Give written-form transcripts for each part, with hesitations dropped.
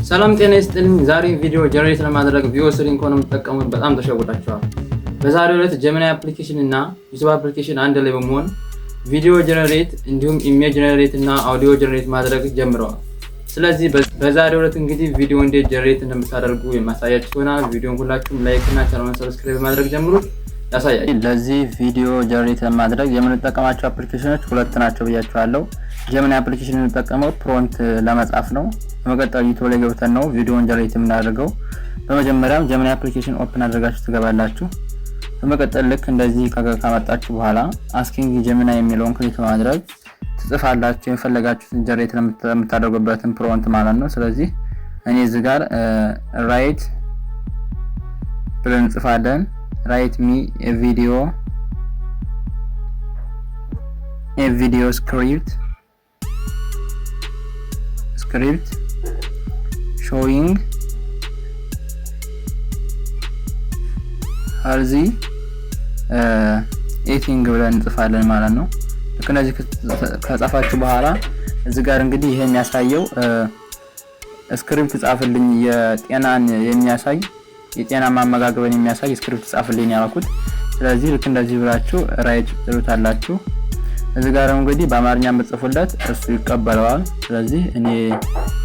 ሰላም ጤና ይስጥልኝ። ዛሬ ቪዲዮ generate ለማድረግ Veo 3 ከሆነ የምትጠቀሙት በጣም ተሸውዳችኋል። በዛሬው ዕለት Gemini application እና YouTube application አንድ ላይ በመሆን ቪዲዮ generate እንዲሁም image generate እና audio generate ማድረግ ጀምረዋል። ስለዚህ በዛሬው ዕለት እንግዲህ ቪዲዮ እንዴት generate እንደምታደርጉ የማሳያችሁ ይሆናል። ቪዲዮን ሁላችሁም like እና ቻናሉን subscribe ማድረግ ጀምሩት። ያሳያችሁ። ለዚህ ቪዲዮ generate ለማድረግ የምንጠቀማቸው application ኖች ሁለት ናቸው ብያችኋለሁ። Gemini application የምንጠቀመው prompt ለመጻፍ ነው። በመቀጠል YouTube ላይ ገብተን ነው ቪዲዮን generate የምናደርገው። በመጀመሪያም Gemini application open አድርጋችሁ ትገባላችሁ። በመቀጠል ልክ እንደዚህ ካመጣችሁ በኋላ "asking Gemini" የሚለውን click በማድረግ ትጽፋላችሁ የፈለጋችሁትን generate የምታደርጉበትን prompt ማለት ነው። ስለዚህ እኔ እዚህ ጋር write ብለን እንጽፋለን። "Write me a video script showing healthy eating" ብለን እንጽፋለን ማለት ነው። ልክ እነዚህ ከጻፋችሁ በኋላ እዚህ ጋር እንግዲህ ይሄ የሚያሳየው script ጻፍልኝ፣ የጤናን የሚያሳይ፣ የጤና አመጋገብን የሚያሳይ script ጻፍልኝ ያልኩት። ስለዚህ ልክ እንደዚህ ብላችሁ write ትሉታላችሁ። እዚህ ጋር እንግዲህ በአማርኛ የምትጽፉለት እሱ ይቀበለዋል። ስለዚህ እኔ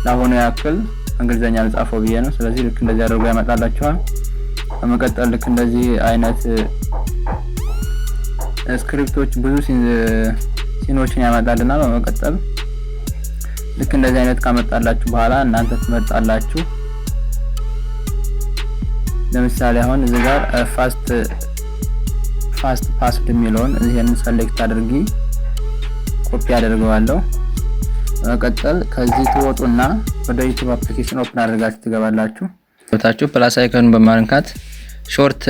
ለአሁኑ ያክል እንግሊዘኛ ልጻፈው ብዬ ነው። ስለዚህ ልክ እንደዚህ አድርጎ ያመጣላችኋል። በመቀጠል ልክ እንደዚህ አይነት script ኦች፣ ብዙ scene ኦችን ያመጣልናል። በመቀጠል ልክ እንደዚህ አይነት ካመጣላችሁ በኋላ እናንተ ትመርጣላችሁ። ለምሳሌ አሁን እዚህ ጋር fast paced የሚለውን ይሄንን select አድርጊ ኮፒ አደርገዋለሁ። በመቀጠል ከዚህ ትወጡና ወደ YouTube application open አድርጋችሁ ትገባላችሁ። ቦታችሁ plus icon በማንካት short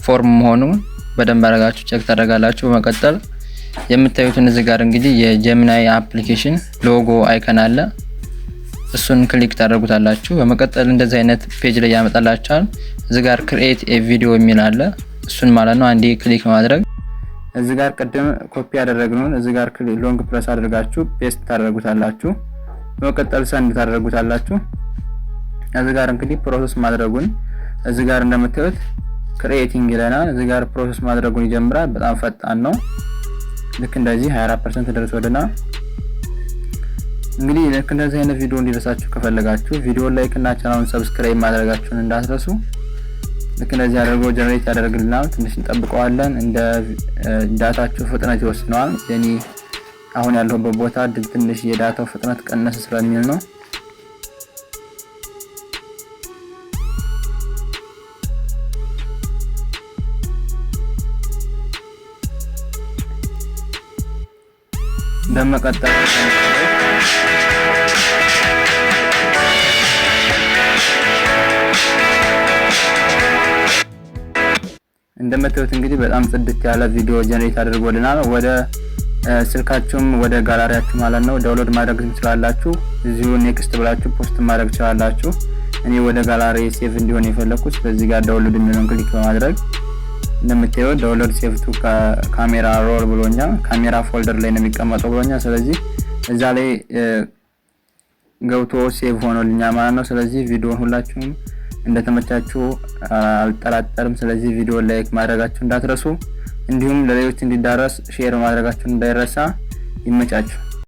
form መሆኑን በደንብ አድርጋችሁ check ታደርጋላችሁ። በመቀጠል የምታዩትን እዚህ ጋር እንግዲህ የ Gemini application logo icon አለ። እሱን click ታደርጉታላችሁ። በመቀጠል እንደዚህ አይነት page ላይ ያመጣላችኋል። እዚህ ጋር "create a video" የሚል አለ። እሱን ማለት ነው አንዴ click በማድረግ እዚህ ጋር ቅድም ኮፒ ያደረግነውን እዚህ ጋር long press አድርጋችሁ paste ታደርጉታላችሁ። በመቀጠል send ታደርጉታላችሁ። እዚህ ጋር እንግዲህ process ማድረጉን እዚህ ጋር እንደምታዩት creating ይለናል። እዚህ ጋር process ማድረጉን ይጀምራል። በጣም ፈጣን ነው። ልክ እንደዚህ 24% ደርሶልናል። እንግዲህ ልክ እንደዚህ አይነት ቪዲዮ እንዲደርሳችሁ ከፈለጋችሁ ቪዲዮ like እና ቻናሉን subscribe ማድረጋችሁን እንዳትረሱ። ልክ እንደዚህ አድርጎ generate ያደርግልናል። ትንሽ እንጠብቀዋለን። እንደ data ችሁ ፍጥነት ይወስነዋል። የኔ አሁን ያለሁበት ቦታ ትንሽ የ data ው ፍጥነት ቀነስ ስለሚል ነው። በመቀጠል እንደምታዩት እንግዲህ በጣም ጽድት ያለ ቪዲዮ generate አድርጎልናል። ወደ ስልካችሁም ወደ ጋላሪያችሁ ማለት ነው download ማድረግ ትችላላችሁ። እዚሁ next ብላችሁ post ማድረግ ትችላላችሁ። እኔ ወደ gallery save እንዲሆን የፈለኩት በዚህ ጋር download የሚለውን click በማድረግ እንደምታዩት "download save to camera roll" ብሎኛል። Camera folder ላይ ነው የሚቀመጠው ብሎኛል። ስለዚህ እዛ ላይ ገብቶ save ሆኖልኛል ማለት ነው። ስለዚህ ቪዲዮን ሁላችሁም እንደተመቻችሁ አልጠራጠርም። ስለዚህ ቪዲዮ like ማድረጋችሁ እንዳትረሱ፣ እንዲሁም ለሌሎች እንዲዳረስ share ማድረጋችሁን እንዳይረሳ። ይመቻችሁ።